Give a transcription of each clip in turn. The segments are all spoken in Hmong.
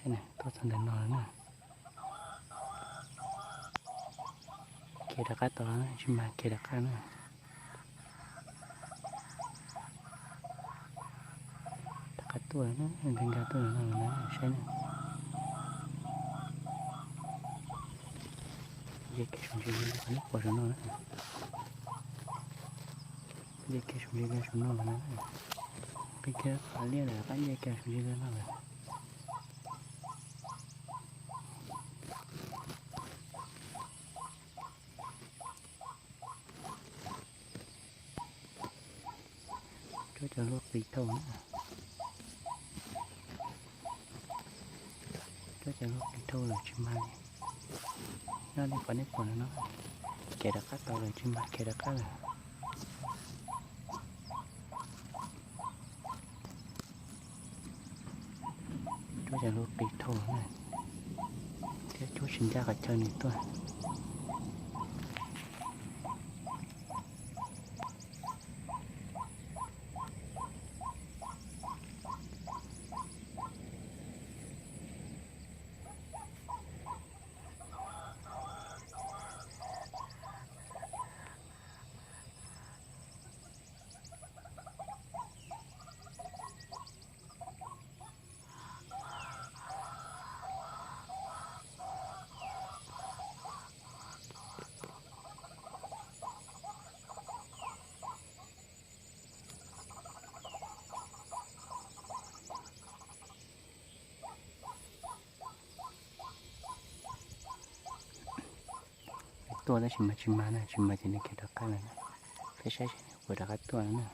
Tuaj txog ntawm no lawm na. Khiav rov qab tod, tsis mag khiav rov qab na. Rov qab tuaj, nkag nkag tuaj no na, saib na. Nce kiag saum ntsis li, qhov nej pom saum no na. Nce kiag saum ntsis li saum no lawm na. Qhib kiag qhov liaj lawm, rov qab nce kiag saum ntsis li no lawm. Tsuab cov luaj qis dhau na. Tsuab cov luaj qis dhau lawm tsis mag li. Nyob li qhov nej pom no, khiav rov qab tod lawm tsis mag khiav rov qab lawm. Tsuab cov luaj qis dhau na, thiab tsuab tsis ncaj qhov chaw nws tuaj. Tuaj tab sis mas tsis mag na, tsis mag ces nws khiav rov qab lawm na. Peb saib seb nws puas rov qab tuaj na.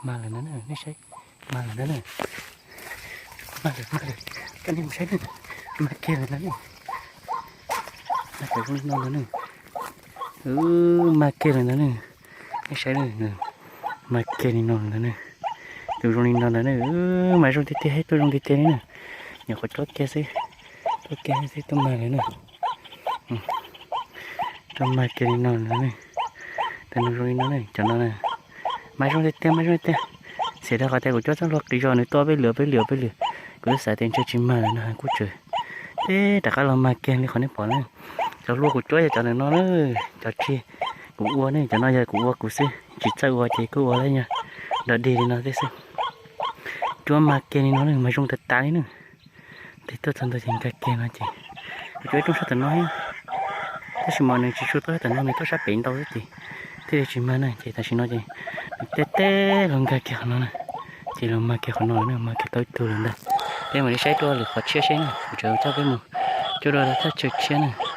Mag lawm na, nej saib, mag lawm na. Mag lawm, mag lawm, koj nej mus saib na. Mag kiag lawm na. Mag kiag li no lawm na. Mag kiag lawm ntawd na. Nej saib na, mag kiag li no lawm ntawd na. Tus zoo li no ntawd na, mas zoo tiag tiag, tuaj zoo tiag tiag li na. Nyuam qhuav tuaj kiag xwb, tuaj kiag xwb tuaj mag lawm na. Tuaj mag kiag li no lawm na. Tus no zoo li no na, cov no na. Mas zoo tiag tiag, mas zoo tiag. Xiam rau qhov tias kuv cuab txoj hlua qis zog nws tuaj peb lwm peb lwm peb lwm, kuv twb xav tias ntshe tsis mag lawm no kuj tseem, teb rov qab los mag kiag li qhov nej pom na. Cov hlua kuv cuab yog cov ntawm no na, cov tsis kuv ua ne, cov no yog kuv ua kuv xwb, tsis txawj ua ces kuj ua li nyog nrog dig li no xwb. Cuab mag kiag li no na, mas zoo tas tas li na. Tes tuaj txog ntawd ces nkag kiag no ces, kuv cuab ib rooj sab tom no, tab sis mas nws tsis tshua tuaj sab tom no, nws tuaj sab pem ntau xwb ces thiaj li tsis mag na. Ces tam sim no ces nws teb teb los nkag kiag qhov no na, ces los mag kiag qhov no lawm na, mag kiag tau ib tug lawm ntag. Peb mam li saib dua lwm qhov tshiab seb na, kuv tseem coj peb mus cuab dua thaj chaw tshiab na.